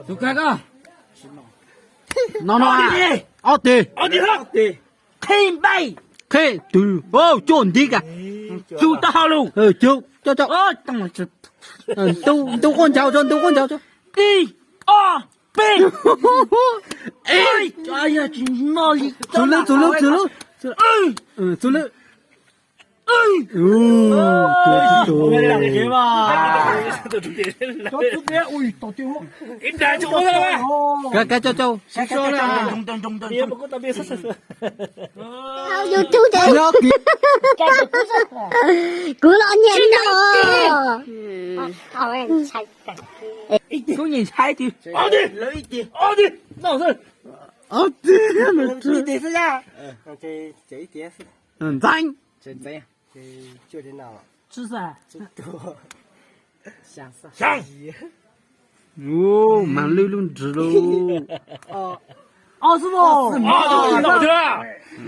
Tus kag ko. No no. Ob tes. Qhib npaij. Qhib tus. Cuaj ntiv kas. Tus taub hau lug. Ntu quaj ncaus tso, ntu quaj ncaus tso. Ib, ob, peb. Txus lwm, txus lwm, txus lwm. Txus lwm. Kav, kav, cau, cau. Kuv los nyiam no. Kuv nyiam ntshai tiag. Ob tes. Ntxeev. Mas lwj lub ntsws lauj. Ob xwb mas.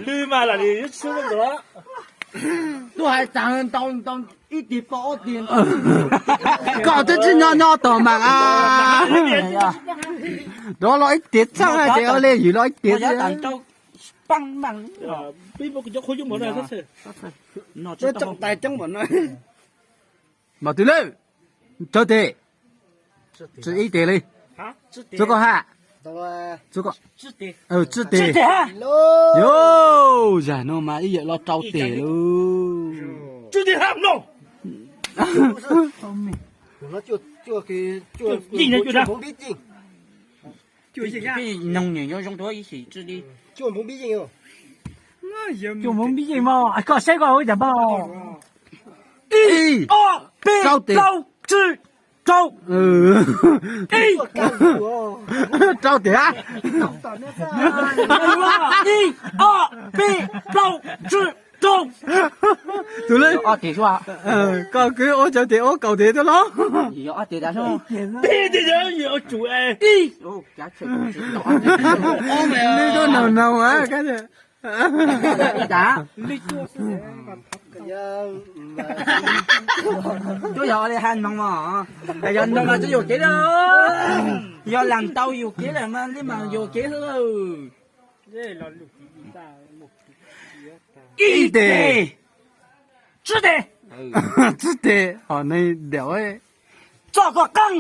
Lwj mas lam li yuav tshwj ntawd. Tuaj hais txav ntau ntau ib tig pom ob tig. Koj twb tsis nyob nyob tom mas. Rov los ib tig txheej ces ua li yus los ib tig. Mas twg lawm? Tsawg tes? Tsawg tes li? Tsawg koj ha? Tsawg tes? Yog no mas ib yam los rau tes lauj. Nyoog nyoog zoo dua ib sim. Cuaj npov npib yeej mas koj saib koj ua cas mas. Ib, ob, peb, plaub, tsib, rau. Rau tiag. Ib, ob, peb, plaub, tsib, rau. Tus lej, koj kwv ua cov tes ua kaum tes tuaj los. Peb tes, ib, nws tuaj noog noog. Tuaj yog li hais noog mas, yog noog mas tsis yuam kev li, yog lam ntau yuam kev lawm mas li mas yuam kev xwb. Ib tes, tsib tes, tsib tes, ho nej diam. Txoj koj qeej,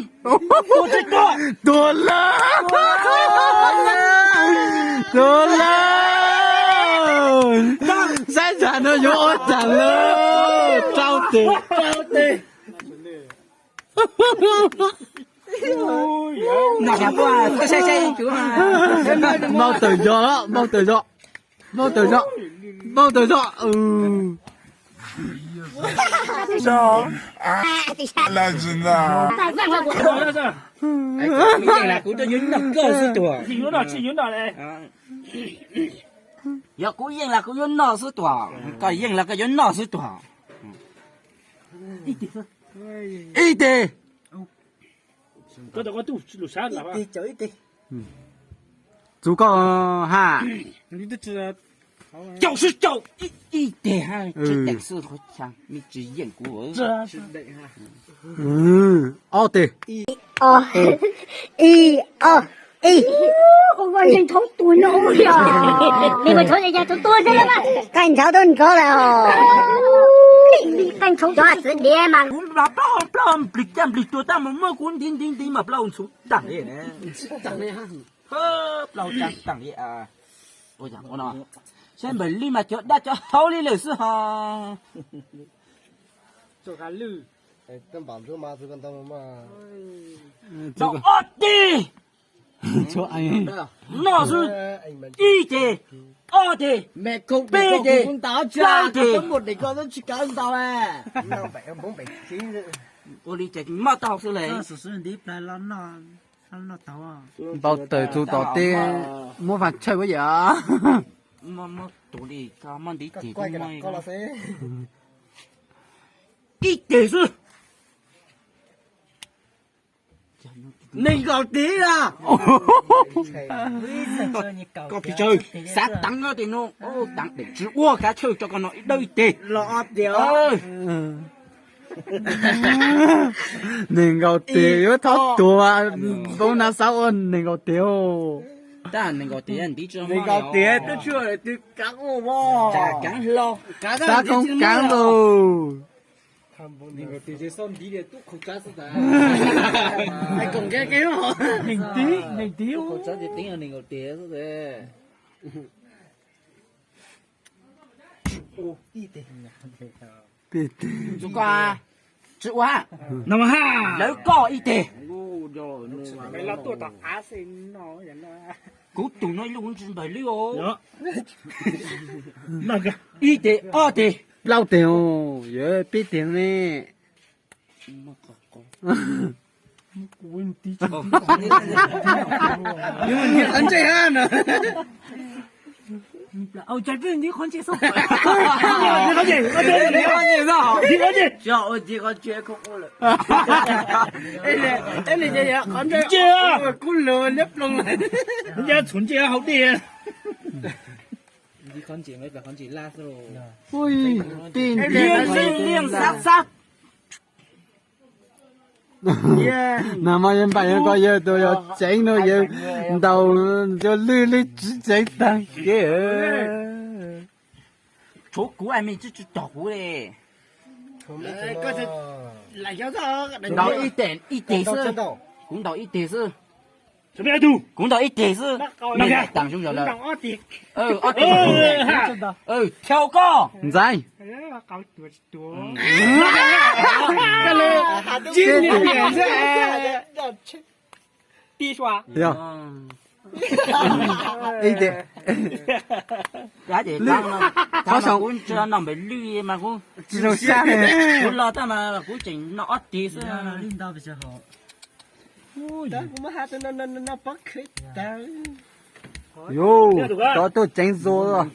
tuag lawm, tuag lawm. Saib tsam no yuav ua tsam lawm, rau tes. Npau taws zog los, npau taws zog, npau taws zog, npau taws zog. Kuv yeej las kuv yuav noj koj xwb tuag. Yog kuv yeej las kuv yuav noj xwb tuag, koj yeej las koj yuav noj xwb tuag. Ib tes. Txug koj ha. Caum xwb caum. Ib teg ha, tsis teem xwb qhov chaw, nej tsis yeej kuv. Ob teg. Ib, ob, ib. Qaij ntshav tuaj nrov lawm os. Kuv mas plaub hau plaub hau nplig caj nplig tuag tab mas muab kuv ntiv ntiv ntiv mas plaub hau ntxhuv tag li. Plaub hau tag li. Saib npaum li mas cov dab cov hauv li lawm xwb hos. Ob teg. Noj xwb. Ib teg, ob teg, peb teg, plaub teg. Ua li ces maj tau xwb le. Npau taws txug tom teb, muab fas tshawj ua yam. Muab tus li ko muab ntiv tes. Ib teg xwb. Nees nkaum tig a. Koj pis tsawg, xav teev tes no, teev tsis ua kav tsawg tso koj no ib dawb ib teg los ob teg. Nees nkaum tes yuav thov tuag, poob nab xab ua nees nkaum tes. Nees nkaum tes twb tsis kav ua, kav hlo, kav koob kav lus. Nees nkaum tes. Tsis ua, lawv koj ib teg. Kuv tus no ib lub kuv tsis npawg lwj os. Ib teg, ob teg, plaub teg, yuav peb teg ne. Ntsia, txhuv ntsia hauv dej. Ntsia, ntsia, ntsia, xab xab. Nag hmo yawg npam yawg ko yawg tus yog tseev no yawg ntaus cov lwj lwj tsis tseev tag kev. Tshuav kuv a me tsis tsis tom kuv li. Ntaus ib teg, ib teg xwb. Kuv ntaus ib teg xwb. Kuv ntaus ib teg xwb. Ob teg. Thau koj ntxaiv. Ib teg. Qhov no kuv tsis noj npawg lwj mas kuv tsis zoo sab. Kuv los tag mas kuv tseem noj ob teg xwb. Yus, tov tuaj ceev zuag.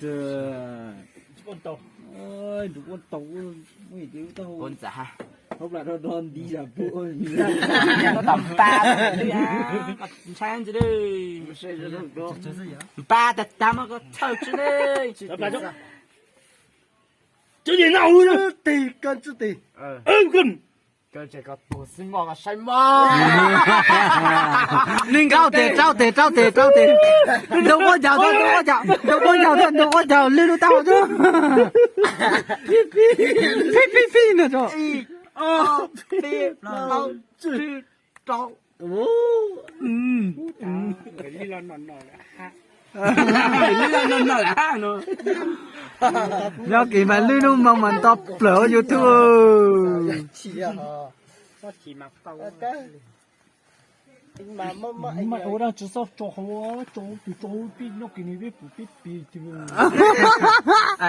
Npaj tag tag mas koj txhawj tsis li. Tswv tis, koj tswv tis. Nees nkaum tes, rau tes, rau tes, rau tes. Ntoo quaj ncaug, ntoo quaj ncaug, ntoo quaj ncaug, ntoo quaj ncaug, lwj lub taub hau xwb. Pib pib pib no tso. Ib, ob, peb, plaub, tsib, rau. Nyob kis mas lwj lub moo mas nto plaws hauv YouTube. Ua dab tsi tso hauv, tso tus tso pib nyob kis ni peb pum peb pis.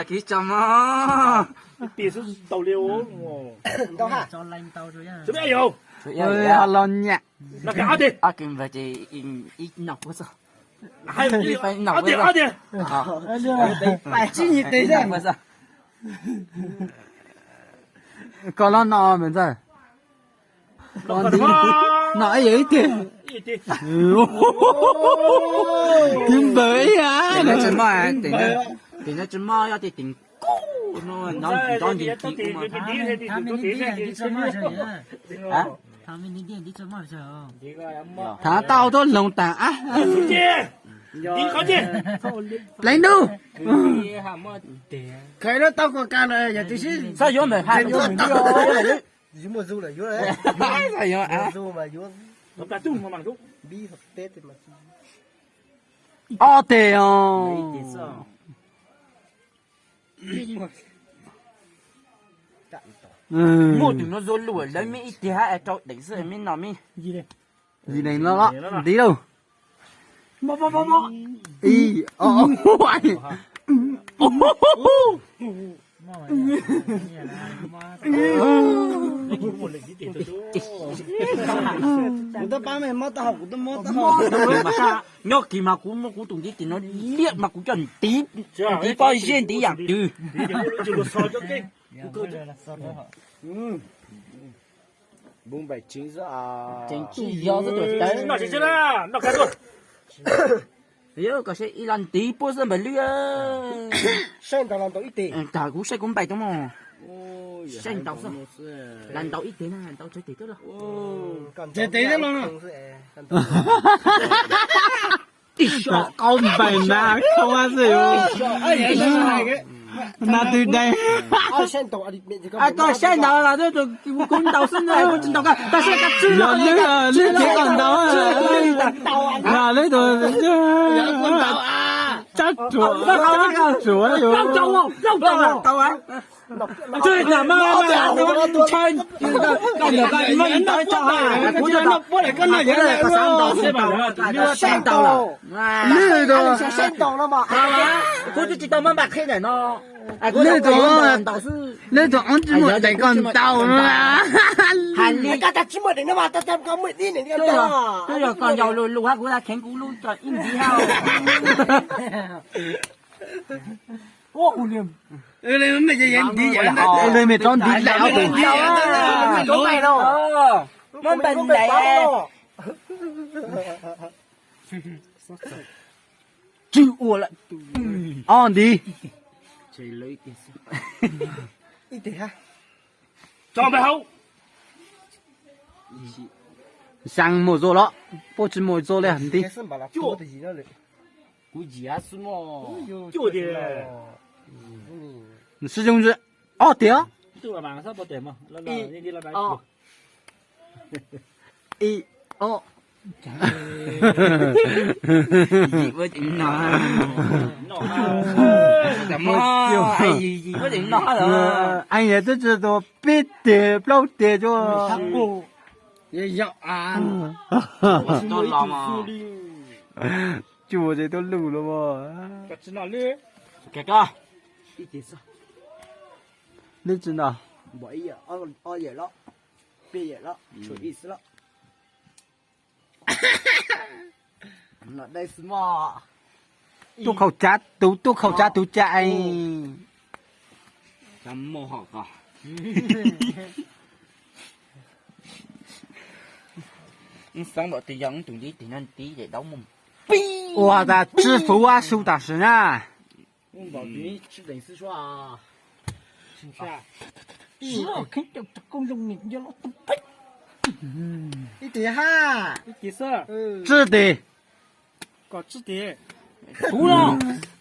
Kis tso mog. Pis xwb tau li. Los nyam. Ib no puab xwb. Tsib nyuag tes xwb. Koj los no me ntxawg. Koj nti no ib yam ib teg. Twb npawg ib yam. Tim no tsis mob, yog tim tim kuj no nrov nti ti. Thav tau tuab loog taag ab. Pleev nub. Khaws lub taub kua ka no yog tib si. Xav yuav ntawm ha, muaj zoo lawm yuav. Ob teg os. Muaj tus no zoo luaj lawv, mib ib teg hab es rau deev xwb, mib no mib. Yim neeg no los ntiv lauj. Ib, ob. Kuv twb pab mej mob taub hau, kuv twb mob taub hau. Nyob kis mas kuv muab kuv tus ntiv tim no liab mas kuv coj ntiv, ntiv pob zeb ntiv yaam twg. Tseem tsis yog xwb tus tawv. Yog koj saib ib lo ntiv puab xwb npawg lwj. Saib ntawd los ntaus ib teg. Kuv saib kuv npaim tau mog. Saib ntaus xwb. Lam ntaus ib teg na, ntaus tsawg teg twb los. Tsawg teg twb los. Ib so qau npaim na, khau xwb yus. Na twb dai. Koj saib ntaus los twb kuv ntaus xwb na, kuv tsis ntaus koj, koj saib koj tswj los lwm, lwm tias koj ntaus. Lwm tus tsab tsuav, tsuav yus. Lwm tus, lwm tus, lwm tus ob tsis muaj deev koj ntaus no. Twb yog koj yau lus lus hab kuv kheev kuv lub tso ib ntiv hab. Li me rov ntiv lawm ob tug. Muab npaj lawm. Tswj ua lawm. Ob ntiv. Xyaa mus zoo los, puab tsis mus zoo li ntiv. Kuv yam xwb mog. Nws sib zoo ob tiag. Ib, ob. Yim ua tseem no, yim ua tseem no. Eej yog twb tsis tau peb teg plaub teg tsuas. Cuag ces tuaj lug los mas. Lub tsis no. Tuaj khaum tsav tus, tuaj khaum tsav tus cas es. Xeeb npaum twg yog tus ntiv tig no ntiv ces daub mus. Ua tas tswj fuv ab su tam sim na. Ib tig ha. Tswj tig. Kuv no.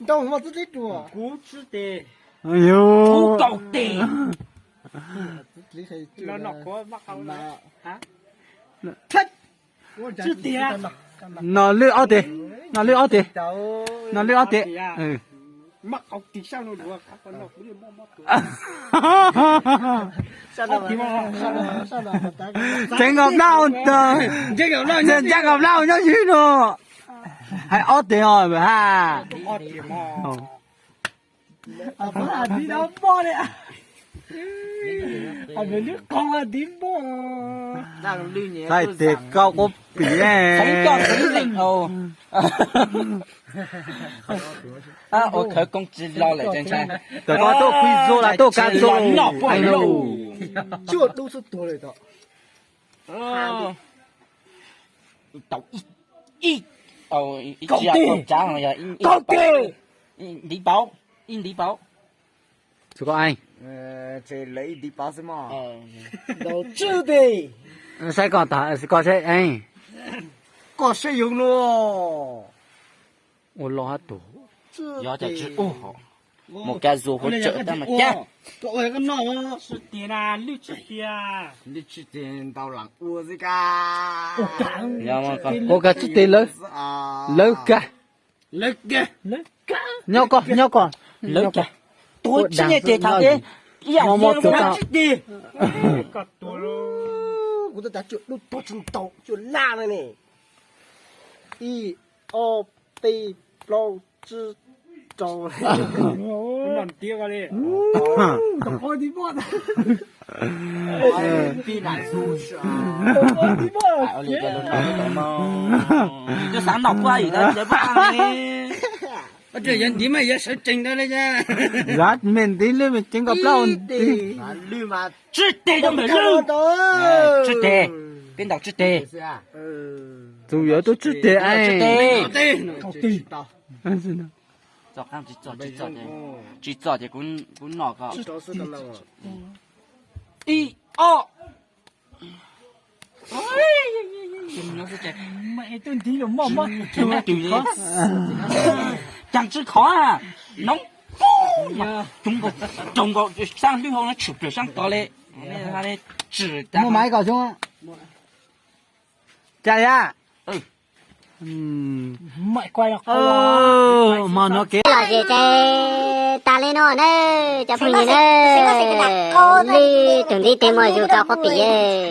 Ntoo hmo txib tib ruam. Kuv tswj tig. Kuv kaum tig. Tswj tig. No lwj ob tig. No lwj ob tig. No lwj ob tig. Tseev nkaus plaub tag. Tseev nkaus plaub nyob ywg no. Hais ob tig os ha. Txhais tes koj kuj piav. Ua khawv koob tsis los lawm ntshai. Tam koj tuaj kuj zoo los tuaj kab zoo. Cuaj dub xub tuag lawm tau. Tau ib, ib, ib tsav, ib ntiv paub, ib ntiv paub. Txug koj eeg. Ces lawv ib ntiv paub xwb mog. Tswj tig. Saib koj, koj saib eeg. Koj saib yus no. Ua loj hab tug. Yog cas tsis ua, mus kab zuag huab tsawm tab mas cab. Tswj tig na, lwj tswj tig. Lwj tswj tig ntau lam ua xwb kab. Ua kab tswj tig lawv, lawv kab. Nyob koj, nyob koj. Lawv kab. Tuag tsib nyuag tes thaum ib yam mus mus tus tswj tig. Kuv twb tas cuaj dub tuag tsis ntau, cuaj laj no ne. Ib, ob, peb, plaub, tsib, rau. Xav ntaus kuaj yim tau cia puab. Yog ntiv mas yuav sawv tsees ntawd li. Yog me ntiv lwj me tseev nkaus plaub ntiv. Tswj tes rau ntawm lwj. Tswj tes. Peb ntaus tswj tes. Tus yuav tuaj tswj tes. Tswj tes. Tsis txom, tsis txom ces kuv noj ko. Ib, ob. Cas tsis khov, noob, coob nkaus, raug nkaus, saab hlwb hau no tshwm plaws saab tod le. Muaj mas ib ko xwb. Cas yam. Hmo no kev los ces tas li no na, cov phooj ywg na, lwm tus ntiv tes muaj yus rau qhuav pim.